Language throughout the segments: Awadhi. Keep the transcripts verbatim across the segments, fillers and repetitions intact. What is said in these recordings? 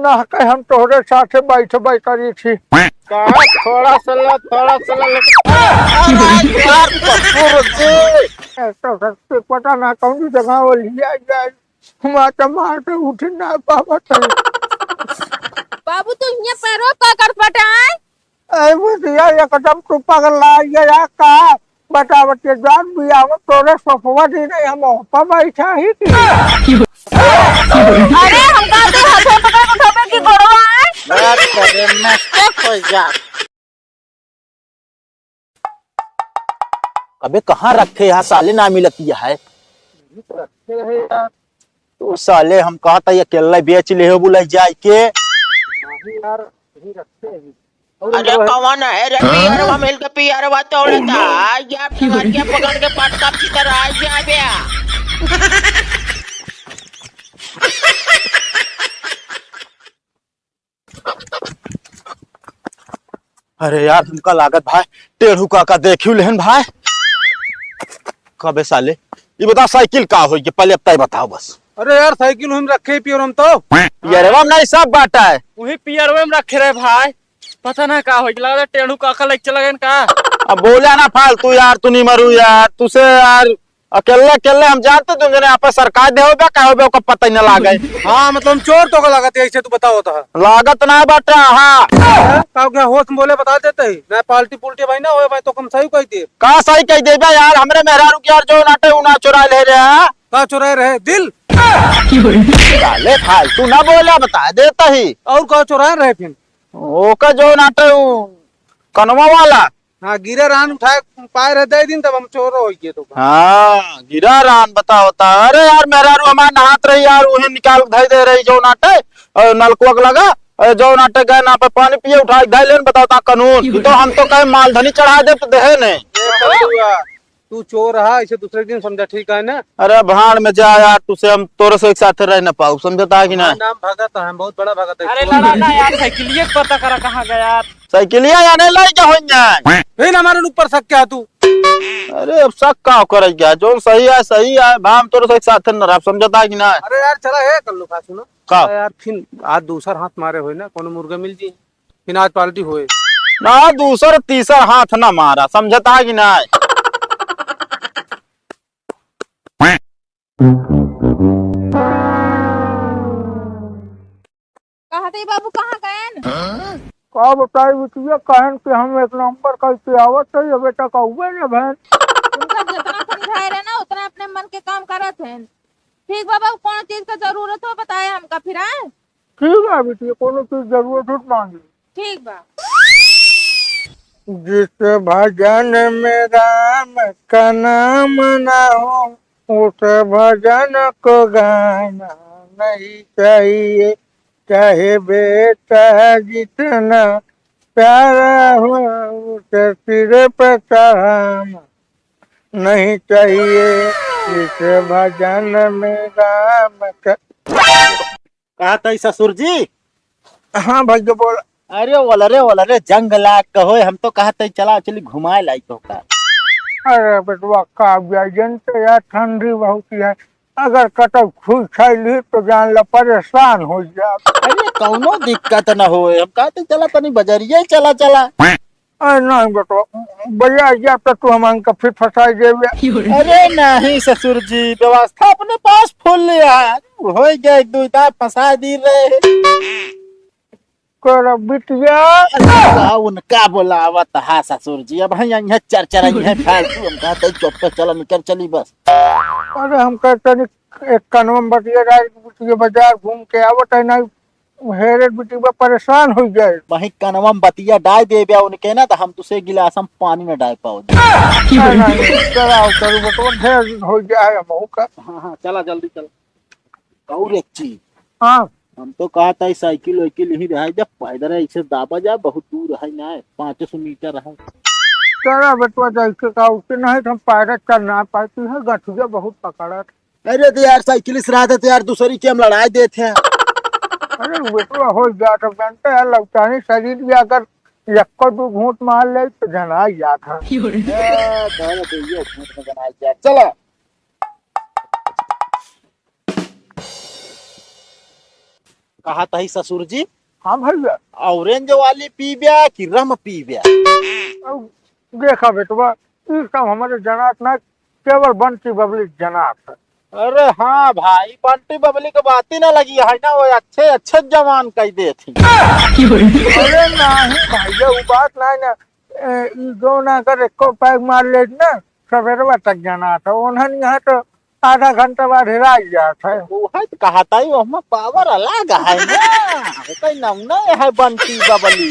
कह के हम तोहरे साथे बैठबे करी थी। का थोड़ा सा ला, थोड़ा सा ला, लेकिन अरे यार, ससुर जी। ए, तो सच्ची पता ना कौन जगह वो लिया जाए। हमार तो मार के उठ ना पावत है। बाबू, तू हियाँ पैरो पकड़ पटाए। ए, बुधिया, एकदम तू पगला गया का? बतावत के जान भी आवत तोरे सोफवा दी नहीं, हम ओपा बैठा ही थी। अरे, हम का दे हाथ में पकड़ उठावे की गोड़वा है? बात करे, मस्त हो जा। अबे कहाँ रखे यहाँ साले ना मिलती है। रखे रहे यार। तो साले हम कहा था ये अकेला बेच ले हो बोला जाए के। नहीं यार, यही रखे हैं। और अरे वो है कौन है रे पियरवा मिल के पियरवा तोड़ता? आज आपके घर के पकड़ के पटका की तरह आ जाबे। अरे यार, हमका लागत भाई, टेढ़ू काका देखियो लेहन भाई। कबे साले, ये बता साइकिल का होई के, पहले अब तय बताओ बस। अरे यार, साइकिल हम रखे ही पियर हम तो। पियरवा में नहीं, सब बाटा है। वही पियरवे में रखे रहे भाई, पता ना का होई, लगा टेढ़ू काका लेके चला गए का? अब बोला ना फालतू यार, तू नहीं मरू यार, तुसे यार अकेले अकेले हम जानते तुम जने आपस सरकार दे होबे का होबे ओकर पता ही न लागे। हाँ, मतलब हम चोर तो को लागत है, ऐसे तू बताओ तो। लागत ना बाटा, हाँ। हैं? का हो गया, होश में बोले बता देते ही। ना पाल्टी पुल्टी भाई ना होए भाई, तो कम सही कह दिए। का सही कह देबे यार, हमरे मेहरारू के यार जो नाटे उ ना चुरा ले रहे हैं। का चुराए रहे? दिल? साले फालतू ना बोला, बता देता ही। और का चुराए रहे फिर? ओका जो नाटे उ कनवा वाला। हाँ, गिरा रहन उठाए पाए रहे दे दिन, तब हम चोरो हो गए तो। हाँ, गिरा रहन बताओ ता। अरे यार, मेहरारू हमार नहात रही यार, उहे निकाल के धई दे रही जो नाटे, और नलकुआ के लगा, और जो नाटे गए ना पे पानी पिए, उठा के धई लेन, बताओ ता कानून। तो हम तो कहे मालधनी चढ़ा दे तो देहे ने। ए, कलुआ, तू चोर रहा, इसे दूसरे दिन समझा, ठीक है ना? अरे भाड़ में जा यार, तुसे हम तोरे से एक साथ रह ना पाऊ, समझता है कि ना? हाँ, नाम भगत है, बहुत बड़ा भगत है। अरे चोर लड़ा नहीं। ना यार, साइकिलिया के पता करा कहाँ गया यार। साइकिलिया याने लाई क्या हो जाए? फिर हमारे ऊपर शक क्या तू? अरे अब शक का करे क्या? जो सही है, सही है। भाई हम तोरे से एक साथ न रह, समझता है कि ना? अरे यार, चला है, कर लो, बात सुनो। का? चला यार, फिर आज दूसर हाथ मारे होए ना, कोनो मुर्गा मिल जी, फिर आज पार्टी होए। ना, दूसर, तीसर हाथ ना मारा, समझता है कि ना? कहा थे बाबू, कहाँ गएन? का बताई बिटिया, कहन कि हम एक नंबर करके आवत है, ये बेटा कौवे न भैन। उनका जितना समझाए रहे ना, उतना अपने मन के काम करत हैं। ठीक बा बाबू, कौन चीज का जरूरत हो, बताए हमका फिर, आए? ठीक बा बिटिया, कोनो चीज जरूरत हो तो मांग ले। ठीक बा। जिस भजन में राम का नाम ना हो, उस भजन को गाना नहीं चाहिए। चाहे बेटा जितना प्यारा हो, उसे सिर पे चढ़ाना नहीं चाहिए। जिस भजन में राम का कहा था ससुर जी? हाँ भैया बोल। अरे ओला रे, ओला रे, जंग लाग के होए, हम तो कहा था चला चली घुमाए लाई तो का। अरे बेटवा का जाए, जनते यार ठंडी बहुत ही है, अगर कतौ खुई खाई ली तो जान ला परेशान हो जा। अरे कौनो दिक्कत न होए, हम कहा था चला तनी बजरिया ही चला चला। अरे नहीं बेटवा, भैया, या तो तू हमन का फिर फंसाई देबे। अरे नहीं ससुर जी, व्यवस्था अपने पास फुल है, हो गया एक दो इतार फंसा दी रहे। कर बिटिया। अरे का उनका बोलावत हा ससुर जी, अब हम यहाँ चर चर हैं फालतू, हम कहते चुप कर चला निकल चली बस। अरे हम कहते नहीं, एक कनवा में बतिया रहा है, बिटिया बाजार घूम के आवत है, नहीं हेरे बिटिया परेशान हो जाए। वही कनवा में बतिया डाल देबे उनके ना, तो हम तुसे गिलास में पानी न डाल पाओ। नहीं, नहीं, चला, चलो, बेटवा, ढेर दिन हो गया है, हम का। हाँ, हाँ, चला, जल्दी चला। और एक चीज। हाँ। हम तो कहा था, ई साइकिल वाइकिल यहीं रहा, जब पैदल है, इसे दाबा जा, बहुत दूर है ना, पाँच सौ मीटर है। चला, बेटवा, जैसे का, उससे नहीं तो हम पैदल चल ना पाती है, गठिया बहुत पकड़त। अरे तो यार, साइकिल से रहा था तो यार, दूसरी के हम लड़ाई देते हैं। अरे बेटवा, हो जात, अब जानते हैं, लौटानी शरीर भी अगर यक्को दू घूंट मार ले तो जना जात है। ए, कहले तो ये घूंट में जना जात। चला। कहत ही ससुर जी। हाँ भइया। Orange वाली पीब्या कि rum पीब्या? अब देखा बेटवा, ई सब हमरे जनात ना, केवल बंटी बबली जनात है। अरे हाँ भाई, बंटी बबली के बात ही ना लगी है ना, वो अच्छे अच्छे जवान कह देत ही। अरे नहीं भइया, वो बात नहीं ना। ए, ई जो ना अगर एको पैग मार लेत ना, सवेरवा तक जनात है। उन्हन यहाँ तो आधा घंटा बाद हेराई जात है। वो है तो कहत ही, ओहमा power अलग है ना। ओकर नाम ना है बंटी बबली।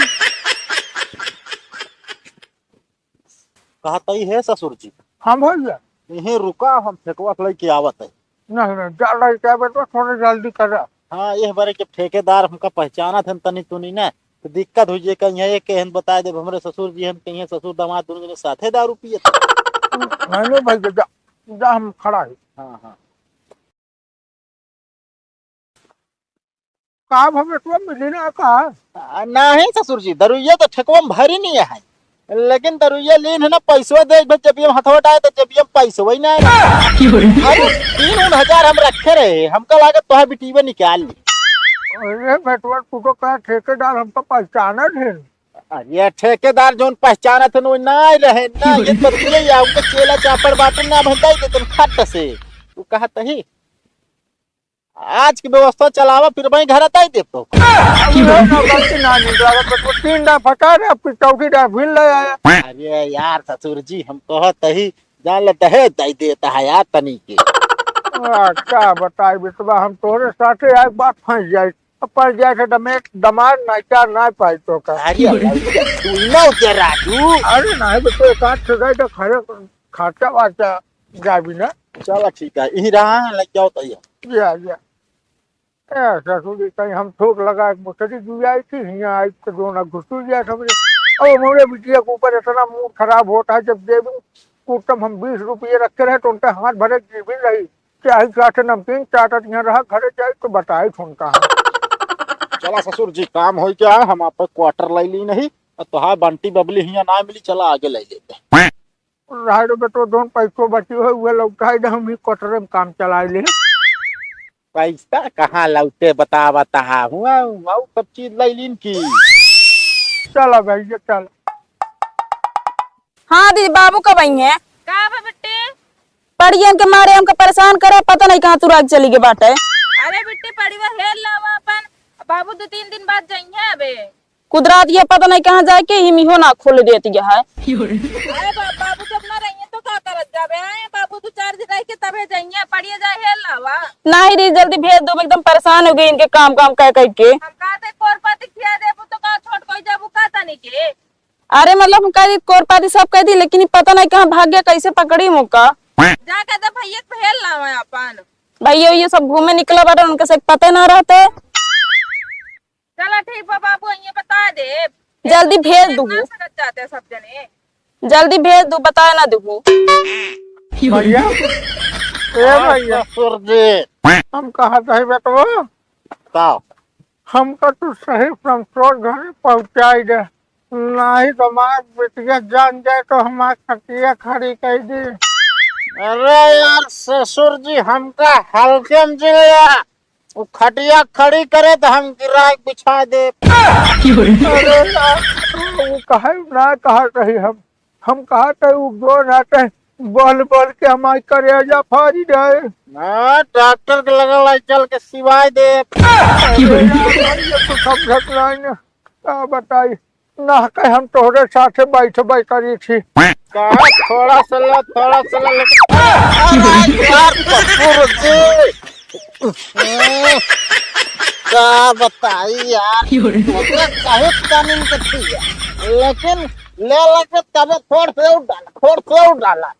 कहत ही, हे ससुर जी। हाँ भइया। इहीं रुका, हम फेकवा से लइके आवत है। नहीं, नहीं, जा लइके आवे तो थोड़ी जल्दी करा। हाँ, एह बारे के ठेकेदार हमका पहचानत हन तनी तुनी ना, तो दिक्कत होइ जाई, कहीं एक के हन बताइ देब, हमरे ससुर जी हन, कहीं ससुर दामाद दुनों जने साथे दारू पियत। नहीं, नहीं भइया, जा, जा, हम खड़ा ही। हाँ, हाँ। का भा बेटवा, मिली ना का? आ, नाहीं ससुर जी, दरुइया तो ठेकवा में भरी नहीं है, लेकिन दरुइया लीन है ना, पैसवा दे, जब जबिया में हथवा डाए तो जबिया में पैसवा ही ना है। अरे, तीन उन हजार हम रखे रहे, हमका लागत तोहार बिटिया निकाल ली। अरे बेटवा, तू तो कहा ठेकेदार हमका पहचानत है। अरे ठेकेदार जौन पहचानत है, वो ना रहे ना, ये बतिया या उनके चेला चापड़ बाटन ना भंडाई देतन खट से। तू कहत ही, आज की व्यवस्था चलावा, फिर वहीं घर ताई देब तो। अब ये ना गलती ना नहीं लागत, बस वो तीन डां फंसा रहे, अब फिर चौथी डां फिर ले आया। अरे यार ससुर जी, हम कहत ही, जान ले दहेज दे देता है यार तनी के। आ, का बताई बेटवा, हम तोहरे साथे एक बात फंस जाई। अब पड़ जाए थे दमे-, दमाद ना, चार ना पाई तो का। अरे लौटे, सुन ना उते राजू। अरे नहीं बेटवा, एक आध ठो दे दे, खरे खर्चा वर्चा जाबी ना। चला ठीक है, इहीं रहा है, लग जाओ तो ये। या, या। ए, ससुर जी, कहीं हम थोक लगा के मोटरी जुआई थी, हियाँ आई तो दोनों घुसुर गया हमरे। अब हमरे बिटिया के ऊपर इतना मूड खराब होता है, जब देवी कुटम हम बीस रुपये रखे रहे, तो उनका हाथ भरे जीवित रही। चाही चाट नमकीन चाटत यहाँ रहा, घरे जाई तो बताई उनका हम। चला ससुर जी, काम होई क्या है, हम आप क्वार्टर ले ली नहीं, और तोहार बंटी बबली हियाँ ना मिली, चला आगे ले लेते। राय रे बेटो, जौन पैसो बची हो, उहे लौटाई दे, हम ही क्वार्टरे में काम चलाई ले। पैसा कहाँ लौटे, बतावा तहा हुआ, हुआ सब चीज ले लीन की। चला भैया, चला। हाँ दीदी, बाबू कब आई हैं? का बा बिट्टी? पड़ियन के मारे हमके परेशान करे, पता नहीं कहाँ तुरा के चली गई बाटे। अरे बिट्टी, पड़िवा हेर लावा अपन, बाबू दो तीन दिन बाद जइहें अबे। कुदरत ये पता नहीं कहाँ जाए के, हिम इहो ना खोले देती है। अरे बा-, बाबू जब ना रहिए तो का करत जाबे? आए बाबू दो चार दिन रह के तबे जाइए, पड़िए जाए हेर लावा। नहीं रे, जल्दी भेज दो, मैं एकदम परेशान हो गई इनके काम काम कह कह के। हम कहा थे कोरपाती खिया देबू तो का छोट कोई जाबू का तनी के? अरे मतलब हम कह दी कोरपाती सब कह दी, लेकिन ये पता नहीं कहाँ भाग गया, कैसे पकड़ी मुका। जा कह दे भैया के हेर लावा अपन। भैया ये सब घूमे निकला बाटे, उनके से पता ना रहते। चला ठीक बा बाबू, ये बता दे। जल्दी भेज देना दूँ। सकत जाते सब जने। जल्दी भेज दू, बता ना दूँ। भैया, ए हाँ, भैया। ससुर जी। हम कहा थे बेटवा? का? हमका तू सही समतोल घरे पहुँचाई दे, नाही तो हमार बिटिया जान जाए तो हमार खटिया खड़ी कर दी। अरे यार ससुर जी, हमका हल्के में जिन लिया। उ खटिया खड़ी करे तो हम गिरा के बिछा दे। अरे यार, उ कहे ना कहा रही हम, हम कहा थे उ जो ना थे, बोल बोल के हमारी करेजा फाड़ी जाए। हाँ, डॉक्टर के लगे लाई चल के सिवाय दे। अरे यार, ये तो समझत नहीं ना, का बताई। ना कहे हम तोहरे साथे बैठबे करी थी। का थोड़ा सा ला, थोड़ा सा ला, लेकिन यार, ससुर जी। का बताई यार, की हो रही? ओकरा कहे कानून के थी, लेकिन ले लेके तबे थोड़ से उठ डाला, थोड़ से उठ डाला।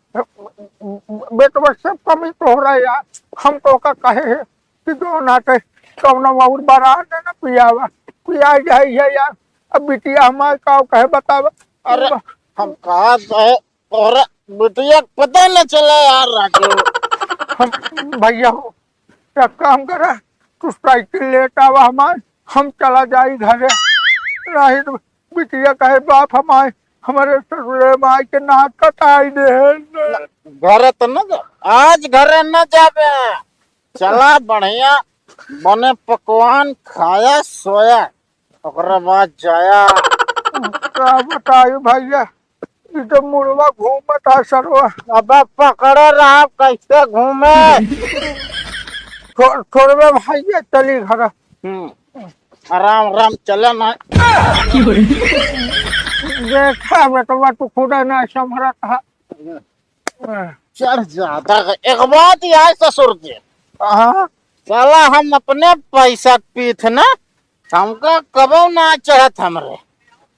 बेटवा, सब कमी तोहरा यार, हम तो का कहे है कि जो ना कहे, कौनो और बरात ना पियावा, पिया जाए है यार। अब बिटिया हमार का कहे बतावा। अरे, हम कहा कहे, तोहरा बिटिया के पता न चला यार राजू। हम, भैया हो, एक काम करा, तू साइकिल लेट आवा हमार, हम चला जाई घरे। नहीं तो बिटिया कहे, बाप हमार, हमारे ससुरे माई के नाक कटाई दे है। घरे तो न जा, आज घरे न जाबे। चला बढ़िया, बने पकवान खाया सोया, ओकरा बाद जाया। का बताई भैया, ई तो मुड़वा घूमत है सरवा। अब पकड़े रहा, कैसे घूमे? थो-, थोड़वे भैया चली घर। हम्म, आराम आराम चले ना। देखा बेटवा, तू खुदा ना संभरत है। चढ़ जाता है। एक बात याद ससुर जी। हाँ। साला हम अपने पैसा पीत ना, हमका कबो ना चढ़त हमरे।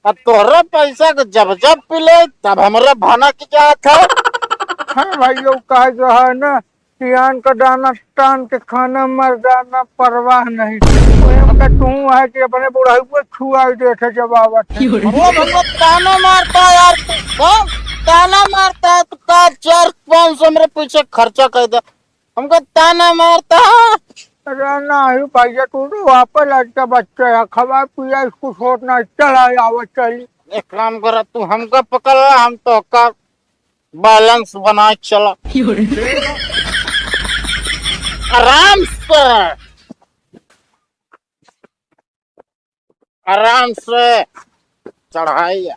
अब तोहरे पैसा के जब जब पी ले, तब हमरे भनक जात है। हाँ भाई, यो कहा जो है ना, सियान का दाना तान के खाना मर्दाना परवाह नहीं। ओए, हमका तू है कि अपने बुढ़ऊ को छुआ देत है जब आवत है। वो हमको ताना मारता है यार, तू, हाँ? ताना मारता है, तू का चार पाँच सौ मेरे पीछे खर्चा कर दे, हमको ताना मारता है। अरे नहीं भैया, तू तो वापस लड़का बच्चा है, खवा पिया इसको छोड़ना, चला आवत चली। एक काम करा, तू हमका पकड़ ला, हम तो का बैलेंस बना के चला। आराम से, आराम से चढ़ाई।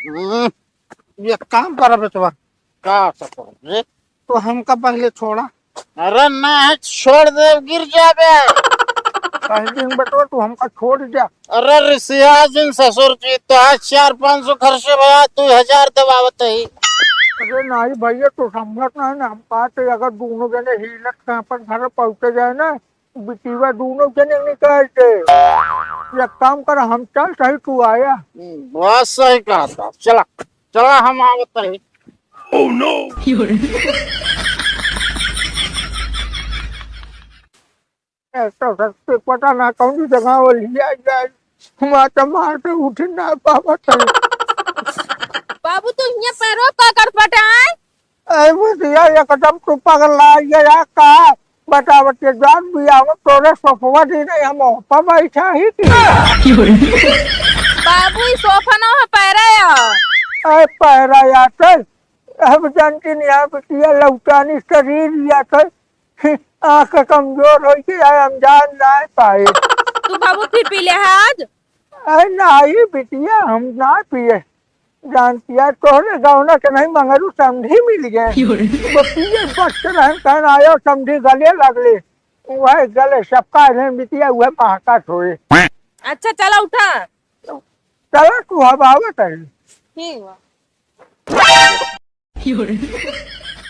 हम्म, ये काम करा बेटवा। का ससुर जी? तो हमका पहले छोड़ा। अरे ना, छोड़ दे, गिर जाबे। कह दिन बेटवा, तू हमका छोड़ जा। अरे रिसिया जिन ससुर जी, तो आज चार पाँच सौ खर्चे भया, दो हजार दबावत ही। अरे नहीं भैया, तू समझत नहीं ना, हम बात है, अगर दोनों जने हिलत कांपत घर पहुँचे जाए ना, बिटिया दोनों जने निकाल दे। एक काम कर, हम चल सही, तू आया। हम्म, बहुत सही कहा था। चला, चला, हम आवत ही। Oh no! ए, तो सस्ते पता ना कौन जगह वो लिया जाए। माता मार के उठ ना पावत है। बाबू, तू हियां पैरों पकड़ पटाए। ए, बुधिया, एकदम तू पगला गया का? बतावत के जान भी आवत तोरे सोफवा दी नहीं, हम ओपा बैठा ही की। बाबू, ई सोफा ना हो, पैरा है। ए, पैरा या तो, अब जानती नहीं, आप किया लौटानी शरीर या तो, आँख कमजोर हो गई है, हम जान ना पाए। तू बाबू फिर पी ले आज? अरे नाही बिटिया, हम ना पिए। जानतिया तोहरे गौना के नहीं मंगरू समधी मिल गए। क्यों रे? वो पिए बस के रहन कहन आयो समधी गले लगले। वह गले सबका रहन बिटिया, वह महका छोड़े। अच्छा चला उठा। चला तू अब आवत है। ठीक बा।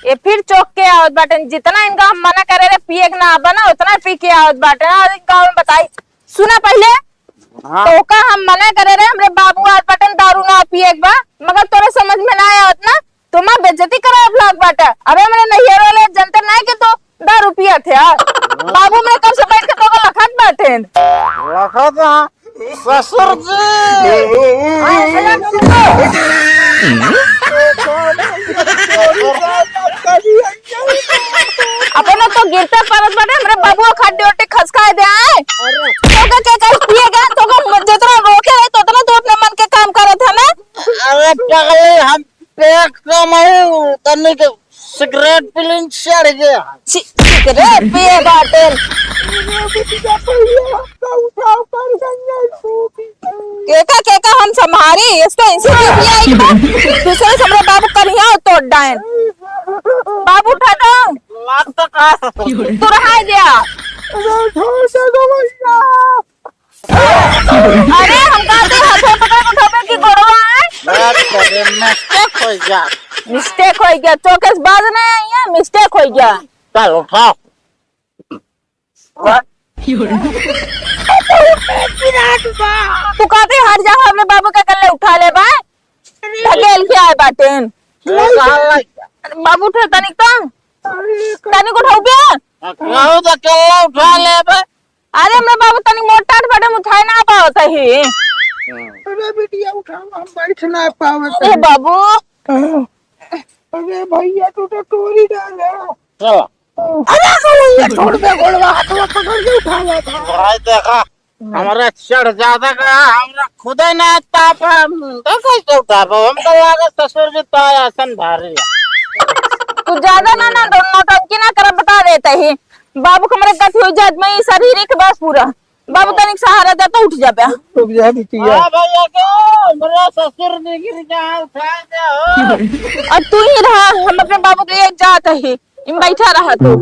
ये फिर चौक के आवत बाटेन। जितना इनका हम मना करे रे पिए के ना बना, उतना पी के आवत बाटेन। और इनका हम बताई, सुना पहले, हाँ। तोका हम मना करे रे, हमरे बाबू आवत बाटेन दारू ना पिए के बा, मगर तोरे समझ में ना आवत ना, तो माँ बेइज्जती करावे लाग बाटे। अबे हमरे नैहर वाले जनते नहीं कि तू दारू पियत है, हाँ? बाबू हमरे कब से बैठ के तोका लखत बाटेन। लखत, हाँ। ससुर जी। अपने तो गिरते पड़त बाटे, हमरे बबुआ खाटी ओटी खसकाए दे आए। तो का, के का पिए गए, तो का जितना रोके रहे, तो उतना तू अपने मन के काम करत है ना। अरे पगली, हम एक कम है, तनी के सिगरेट पीलिन चढ़ गया। सि-, सिगरेट पिए बाटेन। केका, केका हम संभारी, इसको इनसे भी पिया एक बार। दूसरे से हमरे बाबू करिया तोड़ डायन। बाबू उठा दो। लाग तो का ससुर। तू रहा गया। अरे छोड़ दे गो भैया। अरे, हम कहते हाथे पकड़ के उठावे की गोड़वा है। बात करे, मिस्टेक हो गया। मिस्टेक हो गया, चौकेस बाज नहीं आई है, मिस्टेक हो गया। चल, उठाओ। तू कहते हट जा, हमरे बाबू का कल्ले उठा ले बा। ढकेल के आए बाटेन। अरे, बाबू उठे तनिक तो। तनिक उठाओ बे। कहूँ तो कल्ले उठा ले बे। अरे, हमरे बाबू तनी मोटाट बाटे, हम उठाए ना पावत ही। अरे बिटिया, उठाओ, हम बैठ ना पावत ए ही। बाबू। अरे भैया, तू तो तोरी डाल है। चलो। अरे, अरे, ये छोड़ दे, गोड़वा, हाथवा पकड़ के उठावा था। भाई, देखा, हमरा चढ़ जाता का, हमरा खुदे ना ताप है, हम तो कैसे उठाबो? हम तो लागे ससुर जी तो आसन भारी है। तू ज्यादा ना, ना, नौटंकी ना कर, बता देते ही। बाबू के हमरे गति होइ जात में ई शरीर एक बस पूरा। बाबू तनिक सहारा दे तो उठ जाबे। रुक जा बिटिया। हाँ भैया के, मेरा ससुर निगिर के उठा दे हो। और तू ही रहा, हम अपने बाबू के लिए जात है, इम बैठा रहा तू।